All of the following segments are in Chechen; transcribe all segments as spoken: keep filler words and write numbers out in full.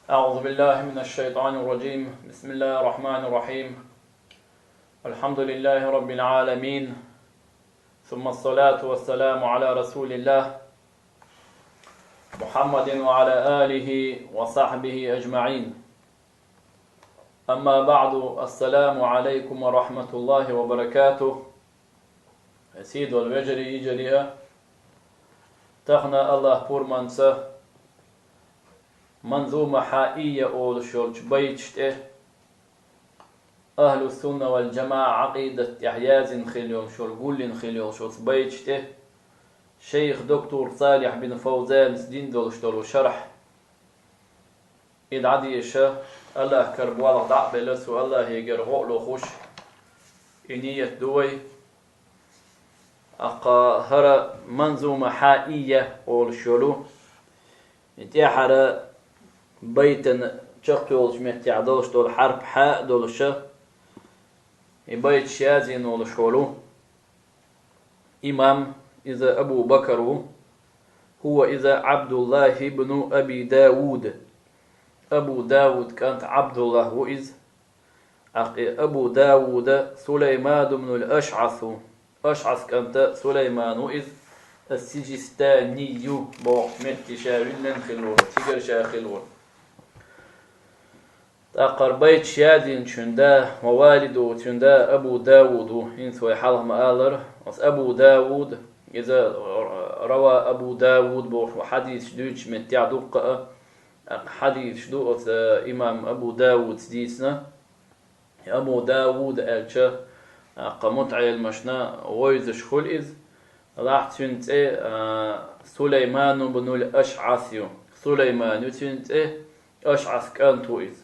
أعوذ بالله من الشيطان الرجيم. بسم الله الرحمن الرحيم. الحمد لله رب العالمين. ثم الصلاة والسلام على رسول الله محمد وعلى آله وصحبه أجمعين. أما بعد، السلام عليكم ورحمة الله وبركاته. Сийдолу вежарий, йижарий а, тахана Аллахь пурманца Манзума Хьаийя олуш йолчу байташ тӀе, Ахьлу Сунна вал Джамаъа Ӏакъидат тӀехь яздина хилла йолуш йолу, гуллина хилла йолуш йолу байташ тӀе, шайх доктор Салихь бин Фавзанас дина долуш долу шархь. И дӀадеша, Аллахь кара болх дӀа а белла, цу Аллахьегара гӀо а лохуш, и ният ду вай. Аккха хӀара Манзума Хьаийя олуш йолу, и тӀаьхьара байтана чекхйолчу меттехь долуш долу хьарп хьа а долуша, и байташ яздина волуш волу имам, иза Абу Бакар ву. Хува иза Абдуллахь ибну Аби Дауд. Абу Дауд кӀант Абдуллахь ву иза. Аккха и Абу Дауда Сулайман ибн ал-Ашъас ву. Ашъас кӀанта Сулайман ву иза, ас-Сиджистаний бохучу метте ша виллина хилла волу, цигара ша хилла волу. ТӀаккха хӀара байташ яздинчун да ва валиду цуьнан да Абу Дауд ву, хӀинца вай хьалха ма-аллара. Оцу Абу Дауд, иза рава Абу Дауд бохуш, хьадисаш дуьйцучу меттехь дуккха а, тӀаккха хьадисаш ду оцу имам Абу Даудс дийцина. Абу Дауд аьлча, тӀаккха мутаӀеламашна вевзаш хуьлу иза. Лахь цуьнан цӀе, а, Сулайман ибн ал-Ашъас ю. Сулайман ю цуьнан цӀе, Ашъас кӀант ву иза.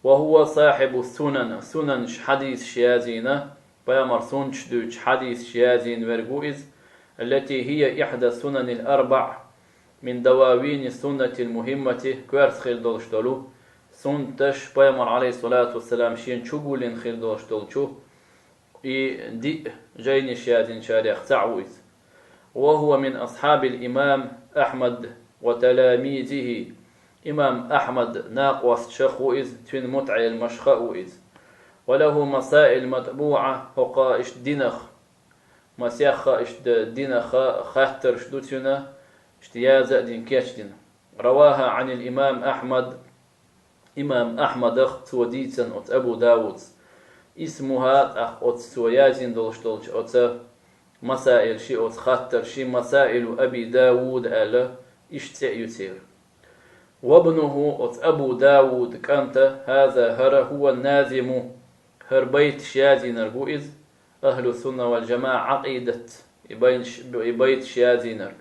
Ва хува сахьибу сунан, сунанаш хьадисаш яздина, пайхамар суннаташ дуьйцуш хьадисаш яздина верг ву иза, аллати хия ихьда сунанил арбаъ мин дававини суннатил мухӀиммати, коьрта хир долуш долу суннаташ, пайхамар, Ӏалайхиссалату вассалам, шена чу гуллина хир долуш долчу и диъ жайнаш яздинчарех цхьаъ ву иза. Ва хува мин асхьабил имам Ахьмад ва таламизихи. Имам Ахьмад накъосташах ву иза, цуьнан мутаӀеламашха а ву иза. Ва лаху масаил матбуӀа, хӀокху иштта динах, масех а иштта динах а хаттарш ду цуьнан, иштта яза а дина, кечдина. Раваха Ӏанил имам Ахьмад, имам Ахьмадах цо дийцина оцу Абу Даудс. Исмуха, тӀаккха оцу цо яздина долуш долчу оцу масаил ши, оцу хаттар ши, масаилу Аби Дауд аьлла, иштта цӀе ю церан. Вабнуху, оцу Абу Дауд кӀанта, хаза хӀара хува назиму, хӀара байташ яздинарг ву иза, Ахьлу Сунна вал Джамаъа Ӏакъидат, и байташ, и байташ яздинарг.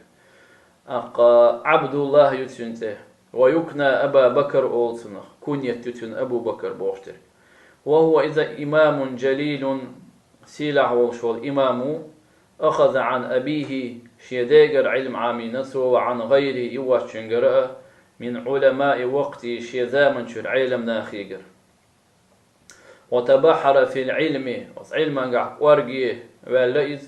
Аккха Абдуллахь ю цуьнан цӀе. Ва юкна Аба Бакар олу цунах, куньят ю цуьнан Абу Бакар бохуш дерг. Ва хува иза имамун джалилун, сийлахь волуш волу имам ву, ахаза Ӏан абихи, шен дегара Ӏилма Ӏамийна цо, ва Ӏан гӀайрихи, и воцчуьнгара а, мин Ӏуламаи вакътихи, шен заманчуьра Ӏеламнахегара. Ва табаххара фил Ӏилми, оцу Ӏилмангахь кӀорге ваьлла иза,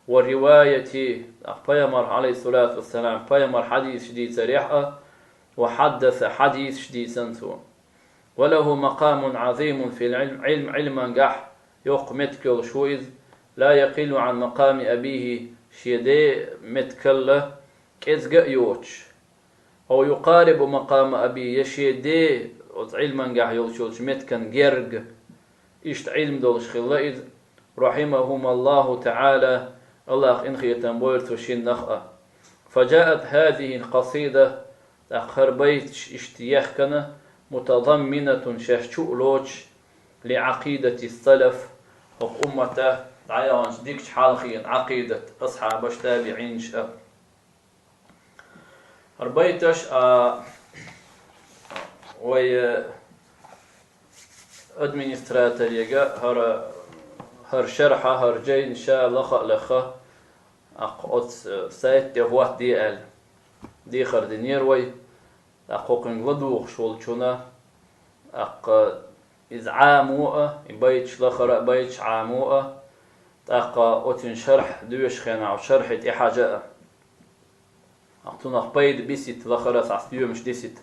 ва риваяти, тӀаккха пайхамар, Ӏалайхиссалату вассалам, пайхамар хьадисаш дийцарехь а, ва хьаддаса, хьадисаш дийцина цо. Ва лаху макъамун Ӏазимун фил Ӏилм, Ӏилм, Ӏилмангахь йоккха меттиг йолуш ву иза, ла якъиллу Ӏан макъами абихи, шен ден меттигал кӀезга а йоцуш. Ав юкъарибу макъама аби, я шен ден оцу Ӏилмангахь йолчу, йолчу меттиган герга. Иштта Ӏилма долуш хилла иза, рахьимахумаллаху таӀала, Аллахь къинхетам бойла цу шиннах а. Фаджаат хазихил къасида, тӀаккха хӀара байташ иштта яхкана, мутадамминатун, шаьш чу а лоцуш, ли Ӏакъидати салаф, хӀокху уммата дӀаяханчу дикачу хьалхийна Ӏакъидат, асхьабаш, табиӀинаш а. ХӀара байташ, а, вай, э, администраторега хӀара, хӀара шархьа, хӀара жайна ша лаха а лаха, аккха оцу, э, сайт тӀе хӀоттаде аьлла, дехар динера вай. ТӀаккха хӀокхуьнга ладугӀуш волчунна, тӀаккха иза Ӏамо а, и байташ лахара а, байташ Ӏамо а, тӀаккха оцуьнан шархь доьшучу хенахь шархье тӀехьажа а. ТӀаккха цунах пайда бисийта лахара а, цхьа стоьмаш дисийта.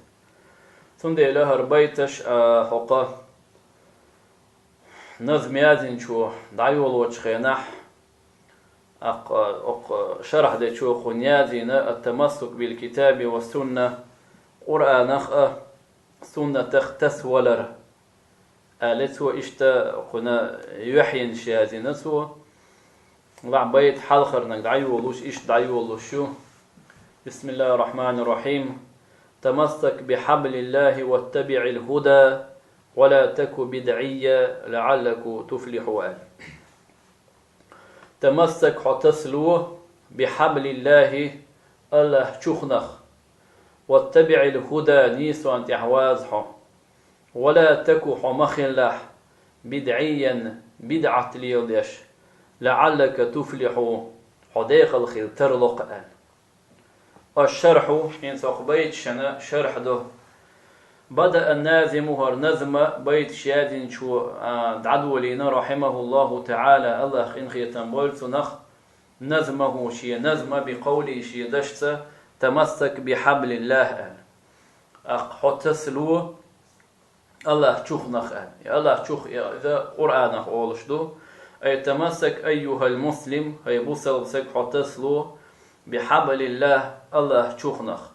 Цундела хӀара байташ, а, хӀокху назма язйинчо дӀайолочу хенахь, аккха, оккха шархь дечо кхунна язйина: «Ат-тамассук бил китаби ва сунна», Къуръанах а, суннатах тасавалар, аьлла цо, иштта кхунна юьхьанаш язйина цо. Лахь байт хьалхарниг дӀайолуш, иштта дӀайолуш ю: بسم الله الرحمن الرحيم. تمسك بحبل الله واتبع الهدى ولا تك بدعيا لعلك تفلح, аьлла. Тамассак, хьо тасало, бихьаблиллахи, Аллахь чухнах, ваттабиӀил худа, нийсонна тӀехь ваза хьо. Ва ла таку, хьо ма хилалахь, бидӀийян, бидӀат леладеш, лаӀаллака туфлихьу, хьо декъала хила тарло-кх, аьлла. Аш-шархьу, хӀинца хӀокху байташна шархь до. БадаӀа назиму, хӀара назма, байташ язйинчо, а, дӀадолийна, рахьимахуллаху таӀала, Аллахь къинхетам бойла цунах, назмаху, шен назма, бикъавлихи, шен дашца, тамассак бихьаблиллахь, аьлла. Аккха хьо тасало, Аллахь чухнах, аьлла. И Аллахь чух, и, иза Къуръанах олуш ду. Ай тамассак, айюхал муслим, хӀай бусалба саг, хьо тасало, бихьаблиллахь, Аллахь чухнах.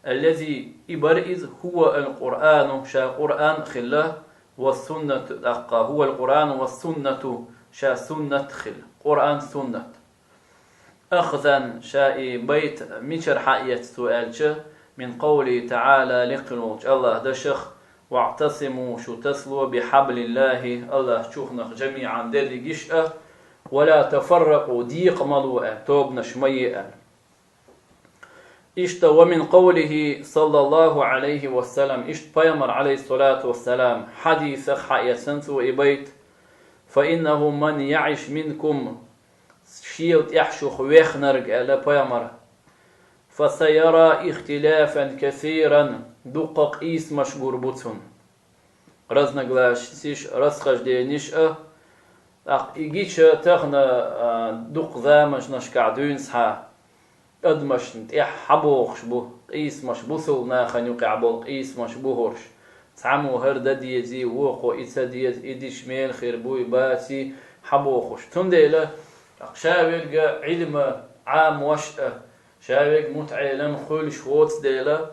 Аллази, и бара иза, хӀува ал-Къуръану, ша Къуръан хилла, ва суннату, тӀаккха, хӀува ал-Къуръану ва суннату, ша суннат хилла. Къуръан, суннат. Ахзан, ша и байт мичара хьаэцна цо аьлча, мин къавлихи таӀала, лекха волчу Аллахь дашах, ваӀтасиму, шу тасало, бихьаблиллахи, Аллахь чухнах, жамиӀан, дерригаш а, ва ла тафарракъу, декъа ма ло аьлла, тобанаш ма е аьлла. Иштта, ва мин къавлихи, саллаллаху Ӏалайхи ва саллам, иштта пайхамар, Ӏалайхиссалату вассалам, хьадисах хьаэцна цо и байт, фа иннаху ман яӀиш минкум, шел тӀаьхьа шух вехнарг, аьлла пайхамара, фа са яра ихтилафан касиран, дуккха къийсамаш гур бу цунна. Разногласиш, расхождениш а, тӀаккха и гича тахана, а, дуккха заманашкахь дуьйна схьа адамашна тӀехь хьабохуш бу, къийсамаш, бусалба нахана юкъехь болу къийсамаш бу хӀорш. Цхьаммо хӀара дан дезий, вукхо и ца деза, и дича мела хир буй, баций, хьабохуш. Цундела, тӀаккха ша верг а Ӏилма Ӏамош а, ша верг мутаӀелам хуьлуш воцу дела,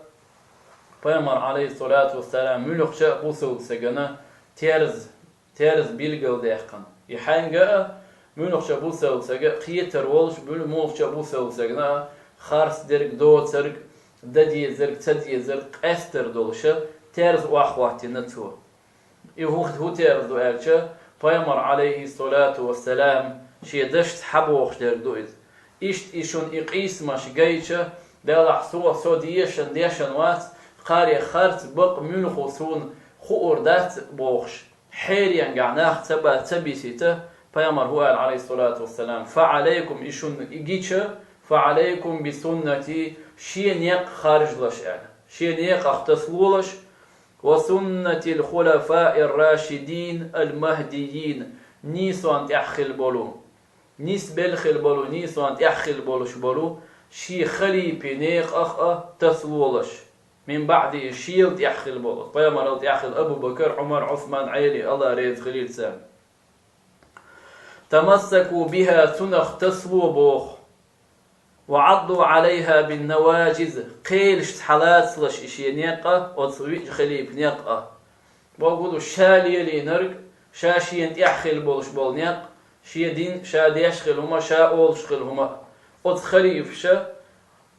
пайхамар, Ӏалайхиссалату вассалам, муьлххачу а бусалба сагана терз, терз билгалдаьккхина. И хьаьнга а, муьлххачу а бусалба сага а кхетар волуш, муьл-, муьлххачу а бусалба сагана а харц дерг, доцург, дан дезарг, ца дезарг къаьстар долуш а, терз охьахӀоттийна цо. И хӀу-, хӀун терз ду аьлча, пайхамар, Ӏалайхиссалату вассалам, шен дашца хьабохуш дерг ду иза. Иштта и шуна и къийсамаш гайча, делахь со, со дешан, дешан вац, кхаре харц бакъ муьлхха суна хуур дац бохуш, хьеренгахь нах ца ба-, ца бисийта, пайхамар хӀу аьлла, Ӏалайхиссалату вассалам, фа Ӏалайкум, и шуна и гича, фа Ӏалайкум би суннати, шен некъ харжалаш аьлла. Шен некъах тасалолаш, ва суннатил хулафаир рашидин ал-махдийин, нийсонна тӀехь хилла болу, нисбелла хилла болу, нийсонна тӀехь хилла болуш болу, шен халипийн некъах а тасалолаш. Мин баӀди, шел тӀехь хилла болу. Пайхамарал тӀехь хилла Абу Бакр, Ӏумар, Ӏусман, Ӏели, Аллах реза хилийла царна. Тамассаку биха, цунах тасало боху. Ва Ӏадду Ӏалайха бин наважиз, кхелашца хьалацалаш и шен некъ а, оцу виъ халипа некъ а. Бохург ду, ша лелийнарг, ша шена тӀехь хилла болуш болу некъ, шен дин, ша деш хилла хӀума, ша олуш хилла хӀума. Оцу халифаша,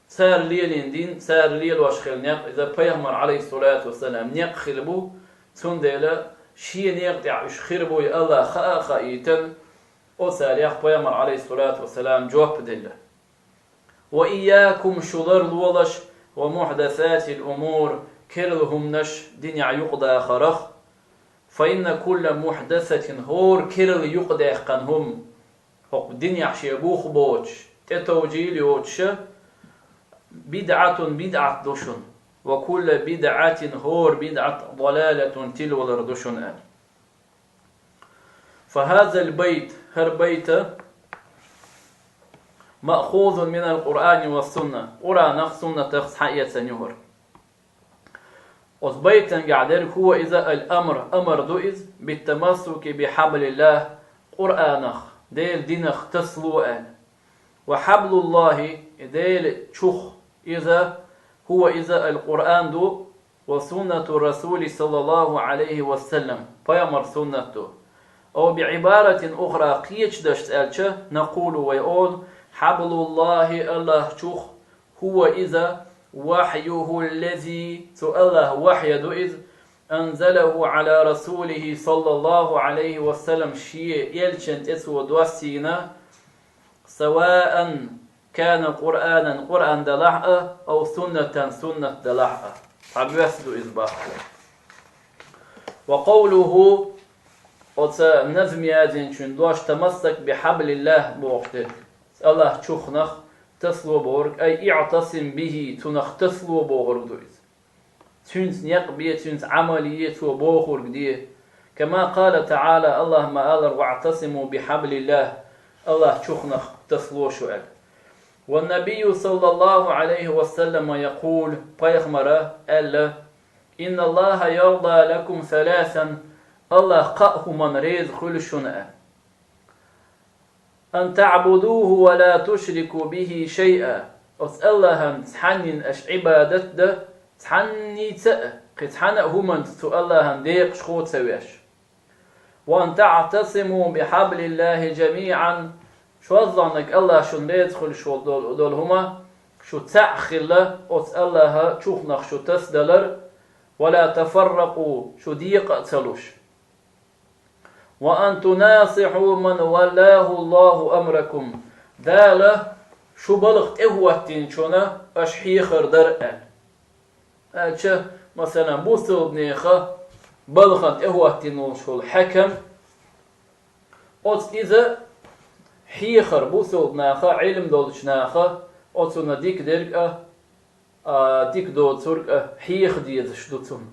цара лелийна дин, цара лелош хилла некъ, иза пайхамар, Ӏалайхиссалату вассалам, некъ хилла бу, цундела шен некъа тӀехь уьш хир буй Аллах хаа а хаийтина, оцарех пайхамар, Ӏалайхиссалату вассалам, жоп делла. Ва ийякум, шу ларлолаш, ва мухьдасатил умур, керла хӀуманаш, динехь юкъадахарах, фа инна кулла мухьдасатин, хӀора керла юкъадаьккхина хӀума, хӀокху динехь шен бух боцуш, тӀетовжийла йоцуша, бидӀатун, бидӀат ду шуна, ва кулла бидӀатин, хӀора бидӀат, далалатун, тилвалар ду шуна аьлла. فهذا البيت, хӀара байта, مأخوذ من القرآن والسنة, Къуръанах, суннатах схьаэцна ю хӀара. Оцу байтангахь дерг хӀуа иза ал-амр, амар ду иза, биттамассуки бихьаблиллах, Къуръанах, Делан динах тасало аьлла. Ва хьаблуллахи, Делан чух, иза, хӀуа иза ал-Къуръан ду, ва суннату Расули саллаллаху Ӏалайхи ва саллам, пайхамар суннат ду. Ау биӀибаратин ухра, кхечу дашца аьлча, накъулу, вай олу, хьаблуллахи, Аллахь чух, хӀуа иза, вахьюху ллази, цу Аллахь вахья ду иза, анзалаху Ӏала расулихи саллаллаху Ӏалайхи ва саллам, шен элчан тӀе цо доссийна, саваан кана Къуръанан, Къуръан далахь а, ау суннатан, суннат далахь а. Цхьабоьрша ду иза баккхалла. Ва къовлуху, оцу назма язйинчун дош, тамассак бихьаблиллах бохуш дерг. Аллахь чухнах тасало бохург, ай иӀтасим бихи, цунах тасало бохург ду иза. Цуьнца некъ бе, цуьнца Ӏамал е, цо бохург де. Кама къала таӀала, Аллахь ма-аллара, ваӀтасиму бихьаблиллах, Аллахь чухнах тасало шу аьлла. Ва набийю саллаллаху Ӏалайхи ва саллама якъул, пайхамара аьлла, инналлаха ярда лакум саласан, Аллахь кхаа хӀуманна реза хуьлу шуна аьлла. Ан таъбудуху ва ла тушрику бихи шайъа. Оцу Аллахьан цхьаннина аша Ӏибадат дан, цхьанница а, кхин цхьана а хӀуманца цу Аллахьан декъашхо ца веш. Ва ан таътасиму бихьаблиллахи жамиъан. ШозлагӀниг Аллахь шуна реза хуьлуш волу дол-, долу хӀума, шу цхьаъ хилла, оцу Аллахьа чухнах шу тасадалар, ва ла тафарракъу, шу декъа а ца луш. Ва ан тунасихьу ман валлаху Аллаху амракум. Дала шу балха тӀехӀоттийначунна аша хьехар дара аьлла. Аьлча, масалан, бусалбанеха балхана тӀехӀоттийна волуш волу хьаькам, оцу иза хьехар бусалба наха, Ӏилма долчу наха, оцунна дика дерг а, а, дика доцург а хьеха дезаш ду цунна.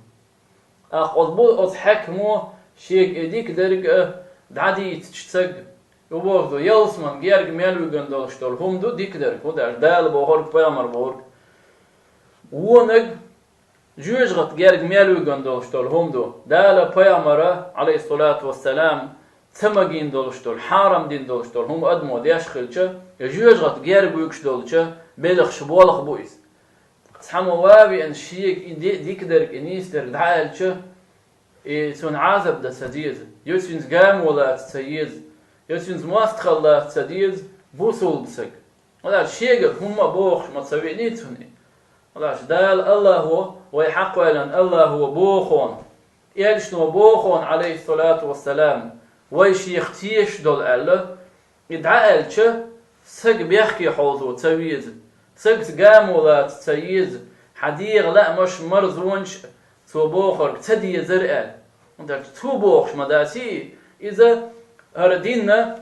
ТӀаккха оцу бу-, оцу хьаькамо шега и дика дерг а дӀадийцича ца, ю боху ду, ялсаман герга мел виган долуш долу хӀума ду дика дерг, хӀун даьлча Дала бохург, пайхамар бохург. Вонаг жоьжахат герга мел виган долуш долу хӀума ду. Дала пайхамара, Ӏалайхиссалату вассалам, ца магийна долуш долу, хьарам дина долуш долу хӀума адамо деш хилча, я жоьжахат герга вуьгуш долча белхаш болх бу иза. Цхьамма ван а веана шега и ди-, дика дерг, и нийса дерг дӀа аьлча, и цунна Ӏазап дан ца деза, я цуьнца гамо лаца ца еза, я цуьнца мостагӀалла лаца ца деза бусалба саг. Валлахь, шегара хӀумма а бохуш ма ца веаний цунна и. Валлахь, Дала Аллахо, вай хьакхоьллина Аллахо бохуна, элчано бохуна, Ӏалайхиссалату вассалам, вай шех тешаш долу аьлла, и дӀа аьлча, саг бехке хьовзо ца веза, сагца гамо лаца ца еза, хьан дегӀан лаамаш, марзонаш а цо бохург ца дезара аьлла. ХӀунда аьлча цо бохуш ма дац и, иза хӀара динна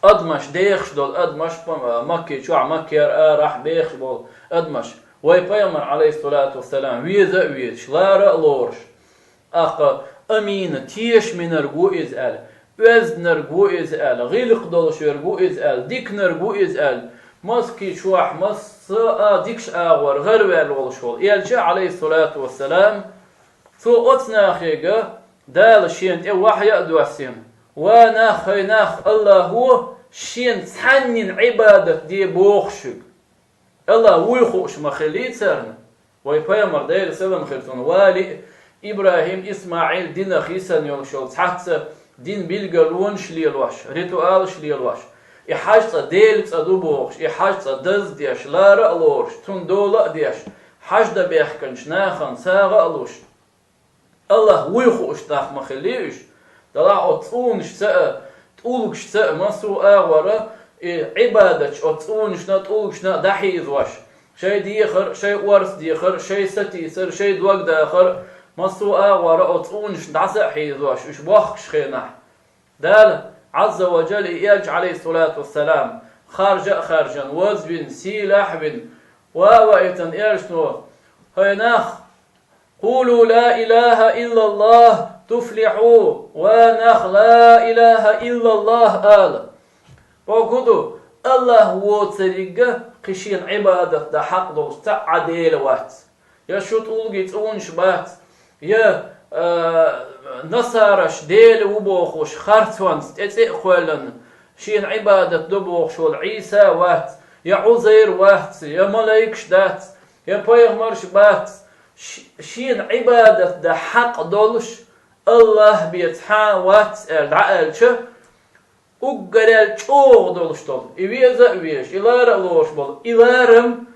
адамаш, дехаш долу адамаш, п-, Макки чохь, Маккера арахь бехаш болу адамаш, вай пайхамар, Ӏалайхиссалату вассалам, веза а везаш, лара а лоруш, тӀаккха амина, тешаминарг ву иза аьлла, оьзданарг ву иза аьлла, гӀиллакх долуш верг ву иза аьлла, диканарг ву иза аьлла, маски чохь, масса а дикачу агӀор гӀараваьлла волуш волу элча, Ӏалайхиссалату вассалам, цо оцу нахега Дала шена тӀе вахьйа а доссийна: «Ва нах, хӀай нах, Аллахо шена цхьаннина Ӏибадат де боху шуьга». Аллах вуй хууш ма хиллий царна. Вай пайхамар, Делан салам хир цунна, валий а, ИбрахӀим, ИсмаӀил динах йисина йолуш йолу цхьацца дин билгалонаш лелош, ритуалаш лелош, и хьажа цӀа Делан цӀа ду бохуш, и хьажа цӀа даз а деш, лара а лоруш, цунна дола а деш, хьажа дан бехканчу нахана сагӀа а луш, Аллах вуй хууш нах ма хиллий уьш. Делахь оцу цӀунашца а, тӀулгашца а, массо а агӀора, и Ӏибадатчу оцу цӀунашна а, тӀулгашна а дӀахьийзош, шайн дехар а, шайн орца дехар а, шайн сатийсар а, шайн дог дахар а, массо а агӀора оцу цӀунашна дӀаса а хьийзош, уьш бохкуш хенахь, Дала, Ӏазза ва Джалла, и элча, Ӏалайхиссалату вассалам, харжа а харжан, вазвина, сийлахь а вина, ва а ваийтина элчано: «ХӀай нах, къулу ла илаха иллаллах, туфлихьу, ва нах, ла илаха иллаллах ала». Боху ду, Аллах воцург а, кхин шена Ӏибадат дан хьакъ долуш цхьа а Дела вац. я шун тӀулгий цӀунаш бац, я, а, насараш Дела ву бохуш харцонца тӀе цӀе а кхоьллина, шена Ӏибадат до бохуш волу Ӏийса вац, я Ӏузайр вац, я малайкаш дац, я пайхамарш бац, ш-, шена Ӏибадат дан хьакъ долуш, АллахӀ бен цхьа а вац аьлла дӀааьлча, уггаре чӀогӀа долуш долу, и веза а везаш, и лара а лоруш болу, и ларам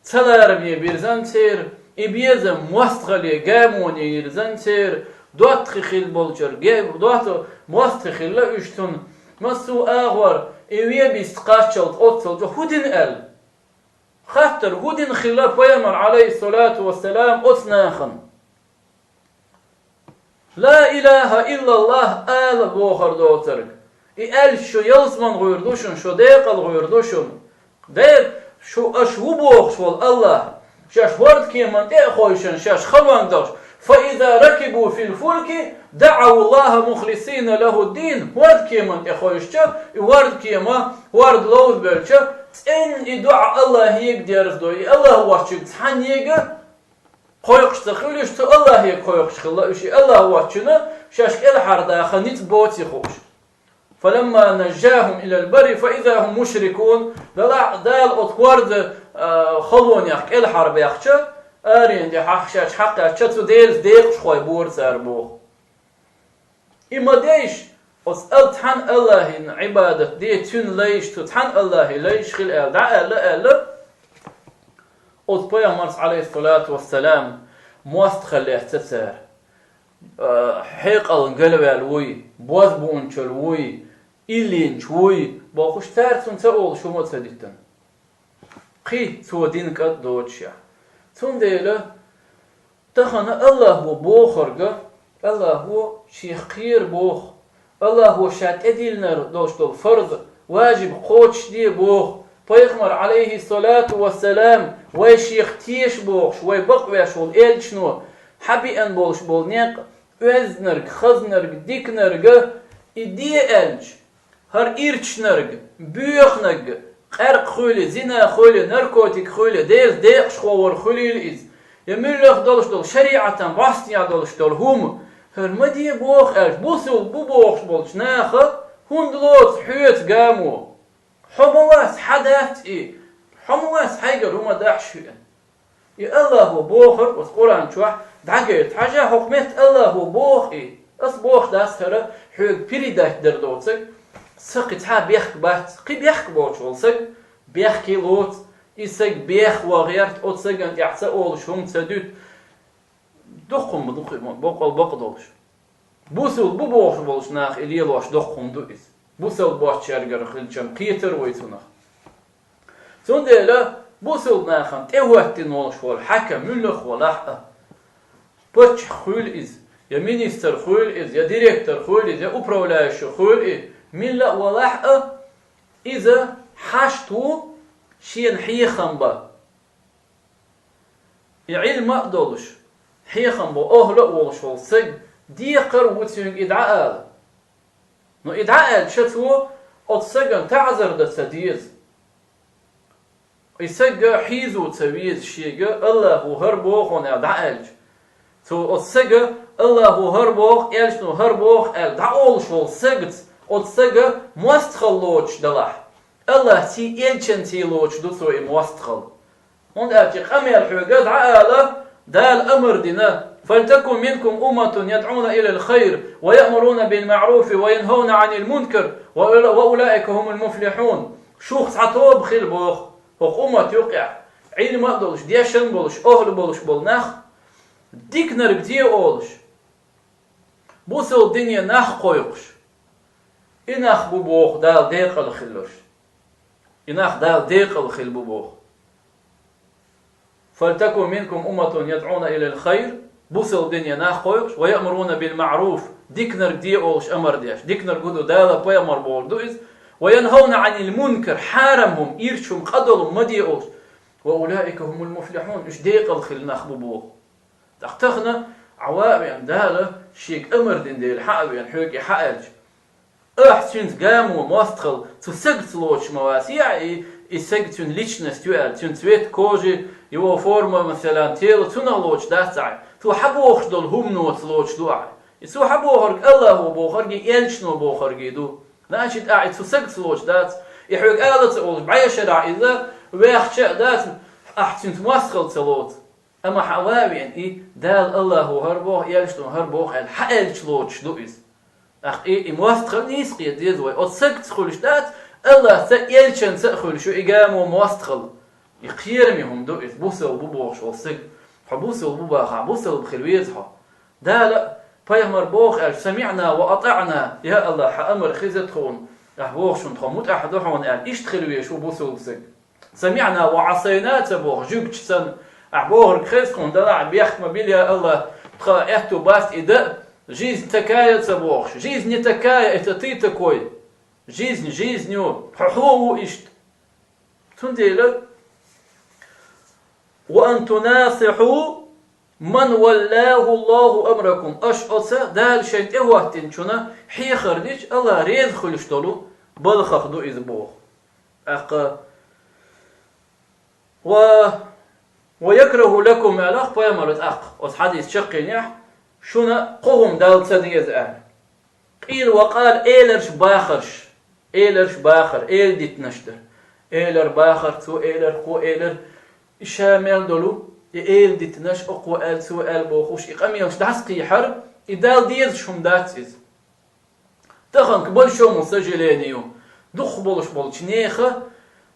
ца лараме бирзан церан, и безам мостагӀалле гамоне йирзан церан, доттагӀий хилла болчара, ге-, дотта-, мостагӀий хилла уьш цунна, массо а агӀор, и вен бист кхаччалц оццалчу хӀун дина аьлла? Хаттар, хӀун дина хилла пайхамар, Ӏалайхиссалату вассалам, оцу нахана? «Ла илаха иллаллах» ала бохур доцург. И аьлча шу ялсаман гӀуьйр ду шуна, шу декъал гӀуьйр ду шуна. Дера, шу аша ву бохуш волу АллахӀ, шаьш хӀордкеман тӀе а хойшина, шаьш халонга дахча, «фа иза ракибу фил фулки, даӀаву Аллаха мухлисина лаху ддин», хӀордкеман тӀе хойшича, и хӀордкема, хӀорд ловзабелча, цӀенна и доӀа АллахӀе дерзадо, и АллахӀ воцчуьнга цхьаннега кхойкхуш ца хилла уьш, цу АллахӀе кхойкхуш хилла уьш, и АллахӀ воцчунна шаьш кӀелхьардаха ницкъ боций хууш. «Фаламма нажжахум илал барри фа иза хум мушрикун». Дала-, Дала оцу хӀорда, а, халонех кӀелхьарбаьхча, аренан тӀе хьах-, шаьш хьакхаьчча, цу Делаца декъашхой бора цара боху. И ма-дайша, оцу ал-, цхьана АллахӀана Ӏибадат де, цуьнан лайш, цу цхьана АллахӀан лайш хила аьлла, дӀааьлла, аьлла, оцу пайхамарца, Ӏалайхиссалату вассалам, мостагӀаллех ца цара, а, хьекъална галваьлла вуй, бозбуунчалла вуй, иллинча вуй, бохуш, цара цунна ца олуш хӀума ца диттина. Кхин цо дина кӀант доцушехь. Цундела тахана АллахӀо бохург, АллахӀо шех кхера боху, АллахӀо ша тӀедиллинарг долуш долу фарз, важиб кхочушде боху, пайхамар, Ӏалайхиссалату вассалам, вай шех теша бохуш, вай бакъвеш волу элчано хьабеана болуш болу некъ, оьзданарг, хазнарг, диканарг, и де аьлча, хӀара ирчанарг, боьханарг, къаьркъа хуьлий, зина хуьлий, наркотик хуьлий, Делаца декъашхо вар хуьлийла иза, я муьлхха долуш долу шариӀатан бӀостанехь долуш долу хӀума, хӀара ма де боху аьлча, бусалба бу бохуш болчу наха хӀунда лоцу хьоьца гамо? Хьо ма вац, хьан дац и? Хьо ма вац, хьайгара хӀума дахьаш хӀоьттина? И АллахӀо бохург оцу Къуръан чохь дӀагайта хьажа, хӀокху метта АллахӀо боху и. Ас бохуш дац хӀара хьоьга передать дар доцург, сан кхин цхьа бехк бац, кхин бехк боцуш волу саг бехке лоцу, и саг беха ван гӀерта, оцу сагана тӀехь ца олуш хӀума ца дуьту. Дукха хӀума ду кхин, боккъал бакъ долуш. Бусалба бу бохуш болчу наха и лелош доккха хӀума ду иза. Бусалба боцчаьргара хилчам кхетар вай цунах. Цундела бусалба нахана тӀехӀоьттина волуш волу хьаькам муьлхха валахь а, паччахь хуьлу иза, я министр хуьлу иза, я директор хуьлу иза, я управляющий хуьлу иза, милла а валахь а, иза хьашт ву шена хьехам бан. И Ӏилма а долуш, хьехам бан охӀла а волуш волу саг декхар ву цуьнга и дӀаала. Но и дӀааьлча цо оцу сагана таӀзар дан ца деза. И саг хьийзо ца веза шега, АллахӀо хӀара боху аьлла дӀааьлча. Цо оцу сага, АллахӀо хӀара боху, элчано хӀара боху аьлла дӀаолуш волу сагаца, оцу сага мостагӀалла лоцуш далахь, АллахӀций, элчанций лоцуш ду цо и мостагӀалла. ХӀунда аьлча къамел хьоьга дӀаала, Дала амар дина: «Фальтакун минкум умматун ядӀуна илал хайр, ва яъмуруна бил маъруфи, ва янхауна Ӏанил мункар, ва ула-, ва улаика хумул муфлихьун». Шух цхьа тоба хила боху хӀокху уммат юкъехь, Ӏилма а долуш, дешан а болуш, охӀла болуш болу нах, диканарг де олуш, бусалба дине нах кхойкхуш. И нах бу боху Дала декъала хилларш. И нах Дала декъала хила бу боху. «Фальтакун минкум умматун ядӀуна илал хайр», бусалба дине нах кхойкхуш, «ва яъмуруна бил маъруф», диканарг де олуш амар деш. Диканарг хӀун ду, Дала, пайхамар бохург ду иза. «Ва янхауна Ӏанил мункар», хьарам хӀума, ирча хӀума, къа долу хӀума ма де олуш. «Ва улаика хумул муфлихьун», уьш декъала хила нах бу боху. ТӀаккха тахана Ӏа ван а веана, Дала шега амар дина дела хьан а веана, хьоьга и хьан аьлча, ахь цуьнца гамо мостагӀалла цу сагаца лоцуш ма вац, я и, И саг цуьнан личность ю аьлла, цуьнан цвет кожи, его форма, масала, тела цунах лоцуш дац ахь. Цо хьан бохуш долу хӀуманоца лоцуш ду ахь. И цо хьан бохург Аллахо бохургий, элчано бохургий ду. Значит, ахь и цу сагца лоцуш дац. И хьоьга ала ца олуш, бӀешарахь иза, ваьхча а дац, ахь цуьнца мостагӀалла ца лоцу. Амма хьан ван веана и, Дала Аллахо хӀара боху, элчано хӀара боху аьлла, хьан аьлча лоцуш ду иза? ТӀаккха и, и мостагӀалла нийса кхета деза вай. Оцу сагца хуьлуш дац, Аллахца а, элчанца а хуьлуш ю и гамо мостагӀалла. И кхераме хӀума ду иза, бусалба ву бохуш волу саг. Хьо бусалба ву бахахь, бусалба хила веза хьо. Дала, пайхамар боху аьлча, «СамиӀна ва атаӀна», я Аллах, хьан амар хеза тхуна, ахь бохучунна тхо мутӀахь ду хьуна аьлла, иштта хила везаш ву бусалба саг. «СамиӀна ва Ӏасайна» ца боху, жуьгтича санна, ахь бохург хеза тхуна, далахь бехк ма била, я Аллах, тхан аьтту бац и дан, жизнь такая ца бохуш. Жизнь не такая, это ты такой. Жизнь, жизнь ю, хьо хьо ву иштта. Цундела, «Ва ан тунасихьу ман валлаху Аллаху амракум», аша оцу Дала шайн тӀехӀоттинчунна хьехар дича, Аллах реза хуьлуш долу балхах ду иза боху. ТӀаккха, «Ва, ва якраху лакум», аьлла пайхамара тӀаккха, оцу хьадис чаккхенехь, шуна кхо хӀума Далла ца деза аьлла. Къийла ва къала, эларш бахарш, эларш бахар, эладитанаш дар. Элар бахар, цо элар, кхо элар, и ша мел долу, и эладитанаш, окхо аьлла, цо аьлла бохуш, и къамелаш дӀасакхийхьар, и Далла дезаш хӀума дац иза. Таханка большому сожалению, дукхахболуш болчу нехан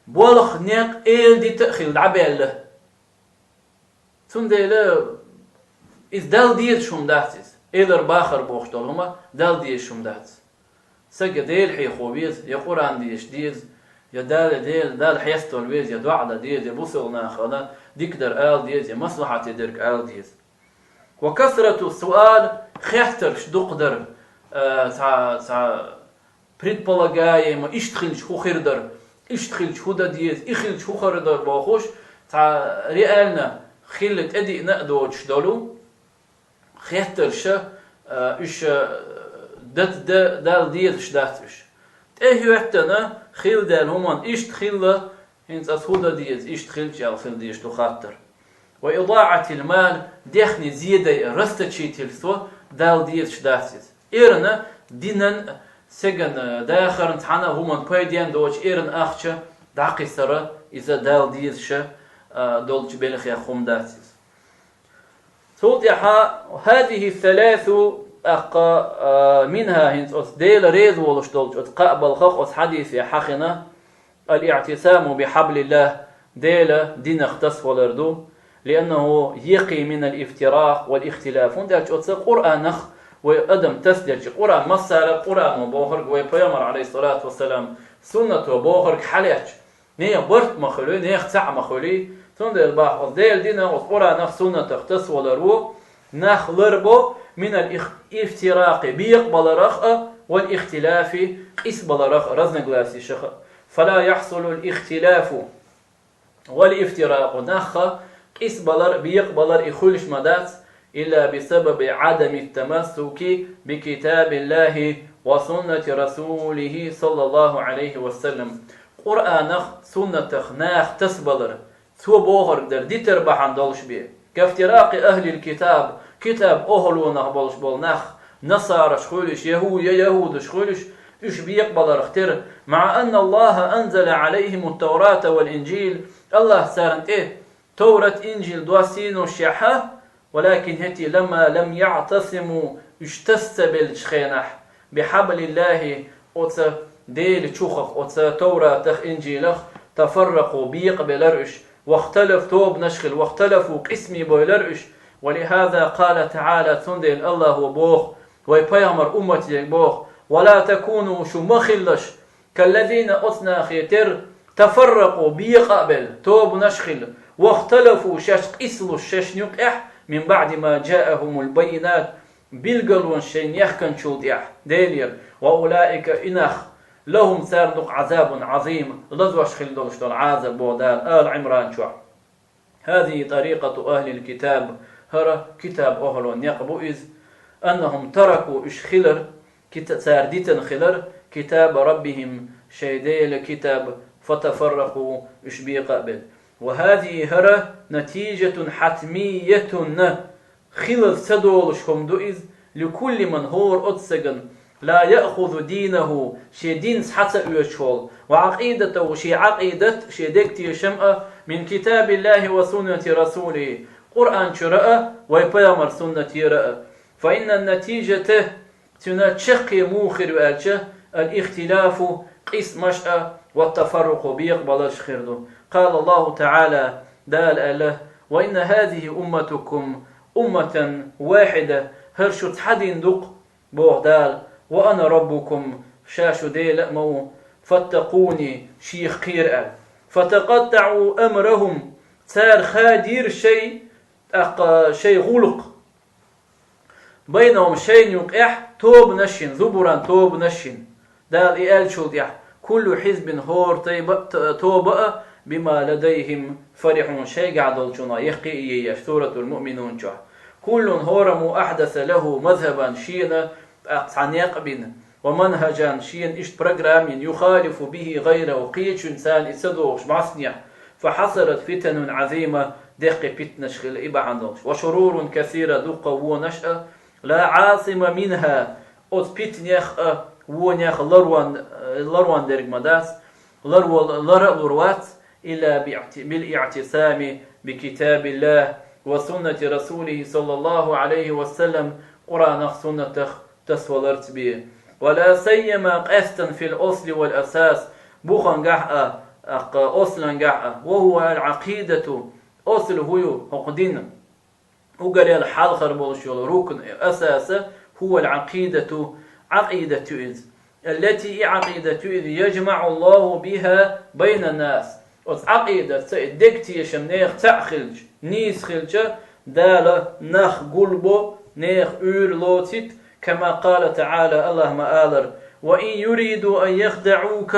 болх, некъ эладита а хилла дӀабаьлла. Цундела иза Далла дезаш хӀума дац иза. Элар бахар бохуш долу хӀума Далла дезаш хӀума дац. Сага Дела хьехо веза, я Къуръан дезаш деза, я Дала, Дела, Далла хьестор веза, я доӀа дан деза, я бусалнахана дикадар ала деза, я маслахьате дерг ала деза. «Ва касрату суал», хеттарш дукха дар, а, цхьа, цхьа предполагаемо, иштта хилча хӀун хир дара, иштта хилча хӀун дан деза, и хилча хӀун хир дара бохуш, цхьа реально хилла тӀедиъна а доцуш долу хеттарша, а, уьш, а, дац, да-, Далла дезаш дац уьш. ТӀехӀоьттина хилла даьлла хӀуманна иштта хилла, хӀинца ас хӀун дан деза, иштта хилча аьлла хила дезаш ду хаттар. «Ва идаӀатил мал», дехне зе дайа, расточительство, Далла дезаш дац иза. Эрна динан, сеган дахарна, цхьана а хӀуманна пайден доцуш эрна ахча дӀакхиссара, иза Далла дезаша, а, долчу белхех хӀума дац иза. Цул тӀаьхьа, «Хазихи саласу», тӀаккха, а, минха, хӀинца оцу Дела реза волуш долчу оцу кхаа балхах оцу хьадисехь хьахина, «Ал-иътисаму бихьаблиллах», Дела динах тасавалар ду, «лианнаху якъи минал ифтиракъ вал ихтилаф». ХӀунда аьлча оцу Къуръанах вай адам тасаделча, Къуръан массара а, Къуръано бохург, вай пайхамар, алейхиссалату вассалам, суннато бохург хьалаьцча, нехан барт ма хуьлий, нехан цхьаъ ма хуьлий. Цундела боху, оцу Делан динах, оцу Къуръанах, суннатах тасавалар ву, нах ларбо минал их-, ифтиракъи, бекъабаларах а, вал ихтилафи, къийсабаларах а, разногласиешах а. Фала яхьсулул ихтилафу вал ифтиракъу, нах къийсабалар, бекъабалар и хуьлуш ма дац, илла бисабаби Ӏадами тамассуки бикитабиллахи ва суннати расулихи саллаллаху алейхи ва саллам. Къуръанах, суннатах нах тасабалар, цо бохург дар дитар бахьана долуш бен. Кафтиракъи ахлил китаб, китаб охӀлонах болуш болу нах, насараш хуьлуш, яхӀу-, я яхӀудаш хуьлуш, уьш бекъабаларх тера, «маъа анна Аллаха анзала алейхимут таврата вал инжил», Аллах царна тӀе Товрат, Инжил доссийношехьа, «валакин хӀетий ламма лам яътасиму», уьш тас ца беллачу хенахь, «бихьаблиллахи», оцу Делан чухах, оцу Товратах, Инжилах, «тафарракъу», бекъабелар уьш, «вахталаф», тобанаш хила, «вахталафу», къийсаме бевлар уьш, «ва лихаза къала таъала», цундела Аллахо боху, вай пайхамар умматега боху, «ва ла такуну», шу ма хилалаш, «каллазина», оцу нахе тера, «тафарракъу», бекъа а белла, тобанаш а хилла, «вахталафу», шаьш къийсалуш шаьшна юкъехь, «мин баъди ма джаахумул баййинат», билгалонаш шайна яхканчул тӀехь, Делера, «ва улаика», и нах, «лахум», царна ду-кх, «Ӏазабун Ӏазим», лазош хила долуш долу Ӏазаб, боху Дала Ала Ӏимран чохь. «Хазихи тарикъату ахлил китаб», хӀара китаб охӀлон некъ бу иза, «аннахум тараку», уьш хилар, кита-, цара дитина хилар, «китаба раббихим», шайн Делан китаб, فتفرقوا, уьш бекъа а белла. وهذه, хӀара, نتيجة حتمية, хилар ца долуш хӀума ду иза, لكل من, хӀора оцу стеган, لا يأخذ دينه, шен динца хьа ца оьшуш волу, وعقيدته, шен Ӏакъидат, шен дегтешам а, من كتاب الله وسنة رسوله, Къуръан чуьра а, вайн пайхамар суннатера а. فإن النتيجة, цуьнан чаккхе муха хир ю аьлча, الاختلاف, къийсамаш а, والتفرق, бекъабаларш хир ду. قال الله تعالى, Дала аьлла: وإن هذه أمتكم أمة واحدة, хӀара шу цхьа дин ду-кх, боху Дала, وأنا ربكم, ша шу Дела а ма ву, فاتقوني, шех кхера аьлла. فتقطعوا أمرهم, цара хадийра шайн, тӀаккха шайн гӀуллакх. بينهم, шайна юкъехь, тобанаш йина, زبرا, тобанаш йина. Дала и аьллачул тӀаьхьа: كل حزب, хӀора тайпа а, т-, тоба а, بما لديهم فرحون, шайгахь долчунах яккхий а еш, Суратул Муъминун чохь. كل, хӀораммо, أحدث له مذهبا, шена, тӀаккха, цхьа некъ а бина, ومنهجا, шена иштта программа йина, يخالف به غيره, кхечуьнца и ца догӀуш массанехь, فحصلت فتن عظيمة, деккхий питанаш хилла и бахьана долуш, وشرور كثيرة, дуккха вонаш а, لا عاصم منها, оцу питанех а, вонех а ларван-, ларван дерг ма дац, ларвал-, лар а лур вац, إلا باعت-, بالاعتصام بكتاب الله وسنة رسوله صلى الله عليه وسلم, Къуръанах, суннатах тасаваларца бен. ولا سيما, къаьстина, في الأصل والأساس, бухангахь а, тӀаккха ослангахь а, وهو العقيدة, осл хӀун ю, хӀокху динан уггар хьалхара болуш йолу рукн, асас, هو العقيدة, Ӏакъидат ю иза. التي, и Ӏакъидат ю иза, يجمع الله بها بين الناس. Оцу Ӏакъидатца и дегтешам нехан цхьаъ хилча, нийса хилча, Дала нах гулбо, нехан уьйр лоцийта, كما قال تعالى, АллахӀа ма-аллара: وإن يريدوا أن يخدعوك,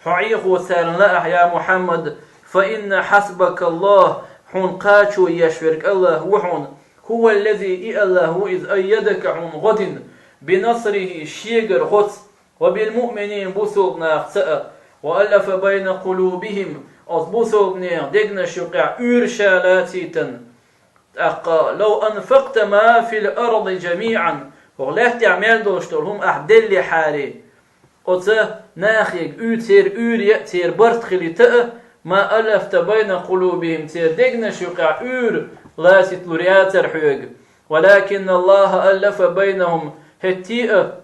хьо Ӏехо царна лаахь, я Мухьаммад, فإن حسبك الله, хьуна кхачо еш верг АллахӀ ву хьуна, هو الذي, и АллахӀ ву иза, أيدك, хьуна гӀо дина, بنصره, шегара гӀоца, وبالمؤمنين, бусалба нахаца а, وألف بين قلوبهم, оцу бусалбанехан дегнаш юкъехь уьйр ша лацийтина. ТӀаккха, لو أنفقت ما في الأرض جميعا, хӀокху лаьттахь мел долуш долу хӀума ахь деллехьара, оцу нахе уьйр, церан уьйр яа, церан барт хилийта а, ما ألفت بين قلوبهم, церан дегнаш юкъехь уьйр лацийталур яцара хьоьга. ولكن الله ألف بينهم, хӀетте а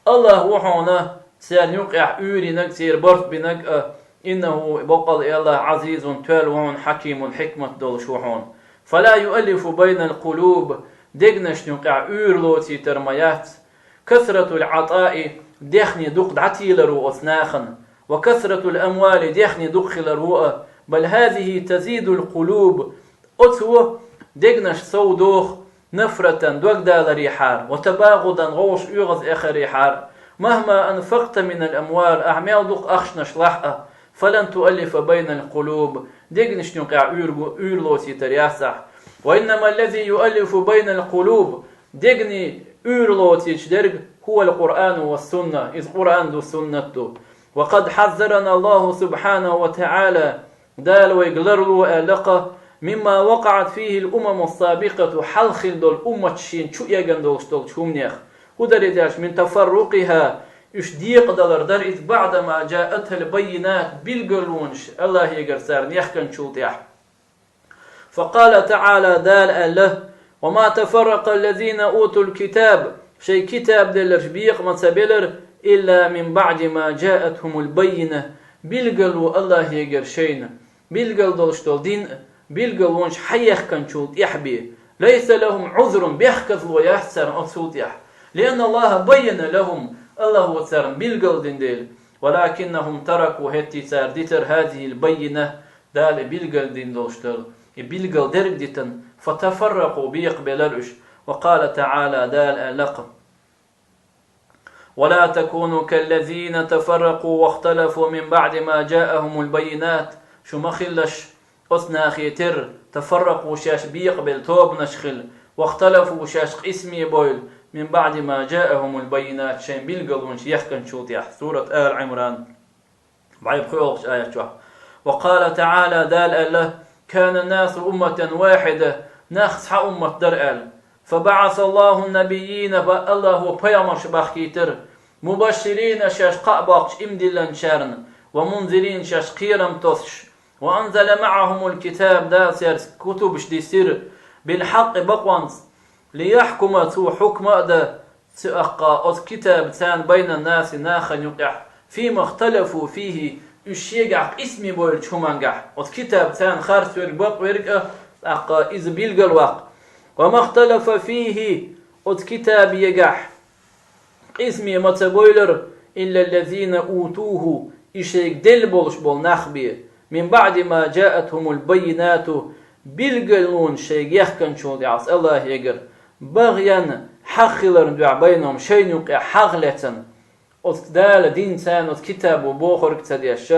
АллахӀ ву хьуна церан юкъехь уьйр йинарг, церан барт бинарг а, إنه, баккъалла и АллахӀ, عزيز, тоьлла ву хьуна, حكيم, хьикмат долуш ву хьуна. فلا يؤلف بين القلوب, дегнашна юкъехь уьйр лоцийтар ма яц. كثرة العطاء, дехне дукха дӀатийлар ву оцу нахана. وكثرة الأموال, дехне дукха хилар ву а. بل هذه تزيد القلوب, оцо дегнаш сов доху, نفرة, дог даларехьара, وتباغضا, гӀовгӀаш оьгӀаз эхарехьара. مهما أنفقت من الأموال, ахь мел дукха ахчанаш лахь а, فلن تؤلف بين القلوب, дегнашна юкъехь уьйр гу-, уьйр лоцийтар яц ахь. وإنما الذي يؤلف بين القلوب, дегнийн уьйр лоцуьйтуш дерг, هو القرآن والسنة, иза Къуръан ду, суннат ду. وقد حذرنا الله سبحانه وتعالى, Дала вайга ларло аьлла-кх, مما وقعت فيه الأمم السابقة, хьалха хилла долу умматаш шена чу эгна долуш долчу хӀуманех. ХӀун дара иза аьлча, من تفرقها, уьш декъадалар дара иза, بعدما جاءتها البينات, билгалонаш АллахӀегара царна яхканчул тӀаьхьа. فقال تعالى, Дала аьлла: وما تفرق الذين أوتوا الكتاب, шайн китаб делларш бекъа ма ца белара, إلا من بعد ما جاءتهم البينة, билгало АллахӀегара шайна, билгал долуш долу дин а, билгалонаш хьаехканчул тӀаьхьа бен. ليس لهم عذر, бехказло яц царна оцул тӀаьхьа. لأن الله بين لهم, АллахӀа царна билгал дина дела. ولكنهم تركوا, хӀетте цара дитар هذه البينة, Дала и билгал дина долуш долу, и билгал дерг дитина, فتفرقوا, бекъабелара уьш. وقال تعالى, Дала аьлла-кх: ولا تكونوا كالذين تفرقوا واختلفوا من بعد ما جاءهم البينات. Шу ма хилалаш оцу нахе терра, تفرقوا, шаьш бекъабелла тобанаш хилла, واختلفوا, шаьш къийсаме бойла, من بعد ما جاءهم البينات, шайн билгалонаш яхканчул тӀаьхьа. Сурат Ала Ӏимран. БӀаргпхоьалгӀачу аят чохь. وقال تعالى, Дала аьлла: كان الناس أمة واحدة, нах цхьа уммат дара аьлла. فبعث الله النبيين, АллахӀа пайхамарш бахкийтира, مبشرين, шаьш кхаъ боккхуш иман диллинчарна, ومنذرين, шаьш кхерам тосуш, وأنزل معهم الكتاب, Дала цаьрца кутубаш диссира, بالحق, бакъонца, ليحكم, цо хьукма а дан, цу аккха оцу китабаца, بين الناس, нахана юкъехь, فيما اختلفوا فيه, уьш шегахь къийсаме бовлучу хӀумангахь, оцу китабаца харц верг, бакъ верг а, тӀаккха иза билгалваккха. وما اختلف فيه, оцу китабегахь къийсаме ма ца бовлура, إلا الذين أوتوه, и шайга делла болуш болу нах бен, من بعد ما جاءتهم البينات, билгалонаш шайга яхканчул тӀаьхьа, АллахӀегара, بغيا, хьагӀ хиларна дуьхьа, بينهم, шайна юкъехь хьагӀ лаьцна. Оцу Дала динца, оцу китабо бохург ца деш,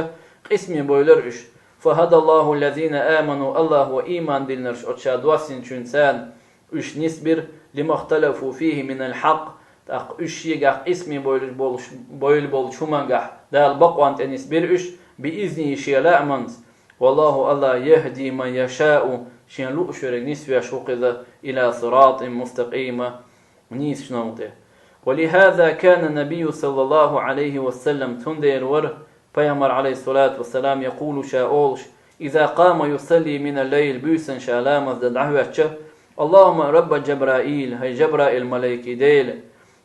къийсаме бовлура уьш. فهدى الله الذين آمنوا, АллахӀа ийман диллинарш оцу ша доссийначуьнца уьш нисбира, لما اختلفوا فيه من الحق, тӀаккха уьш шегахь къийсаме бовлуш болуш, бовла болчу хӀумангахь Дала бакъонна тӀе нисбира уьш, بإذنه, шен лааманца. والله, АллахӀ, يهدي من يشاء, шен лууш верг нисвеш ву-кх иза, إلى صراط مستقيم, нийсачу новкъа тӀе. ولهذا كان النبي صلى الله عليه وسلم, цундела вара Пайхамар, عليه الصلاة والسلام, يقول, ша олуш, إذا قام يصلي من الليل, буьйсанна ша ламаз дан дӀахӀоьттича, اللهم رب جبرائيل, хӀай Жабраил малайкин Дела,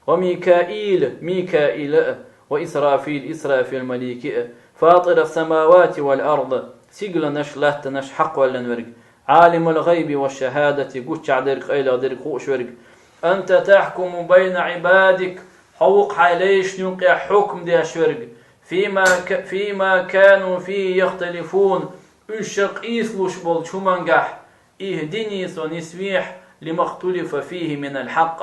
وميكائيل, Микаил а, وإسرافيل, Исрафил малайк а, فاطر السماوات والأرض, стигланаш, латтанаш хьакхоьллина верг, عالم الغيب والشهادة, гуччахь дерг, къайлаха дерг хууш верг, أنت تحكم بين عبادك, хьо ву-кх хьайн лайшна юкъехь хьукма деш верг, فيما ك-, فيما كانوا فيه يختلفون, уьш ша къийсалуш болчу хӀумангахь, اهدني, со нисвехьа, لما اختلف فيه من الحق,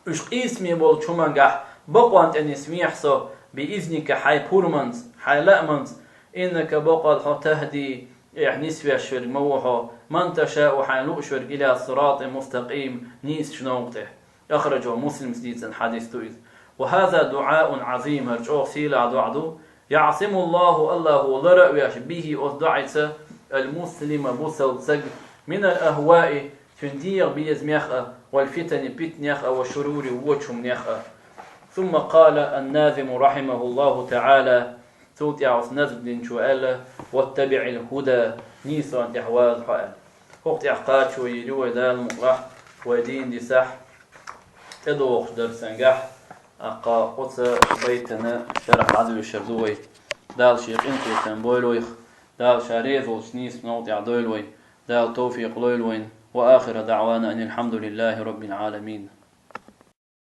уьш къийсаме болчу хӀумангахь бакъонна тӀе нисвехьа со, بإذنك, хьайн пурманца, хьайн лааманца, إنك, бакъ долу хьо, تهدي, эхь, нисвеш верг ма ву хьо, من تشاء, хьайн лууш верг, إلى صراط مستقيم, нийсачу новкъа тӀе. أخرجه مسلم, дийцина хьадис ду иза. وهذا دعاء عظيم, хӀара чӀогӀа сийлахь доӀа ду, يعصم الله, АллахӀа лара а веш, به, оцу доӀица, المسلم, бусалба стаг, من الأهواء, цуьнан дегӀан безамех а, والفتن, питанех а, والشرور, вочу хӀуманех а. ثم قال الناظم رحمه الله تعالى, цул тӀаьхьа оцу назма динчо аьлла: واتبع الهدى, нийсонна тӀехь ваза хьо, аьлла. ХӀокху тӀехь кхачо йийр ю вай, Дала мукъалахь, вай дийна дисахь, тӀедогӀучу дарсангахь, аккха оцу байтана шархь дӀадоьшур ду вай. Дала шен къинхетам бойла вайх, Дала ша реза волчу нийсачу новкъа тӀехь дойла вай, Дала тавфикъ лойла вайна. وآخر دعوانا أن الحمد لله رب العالمين.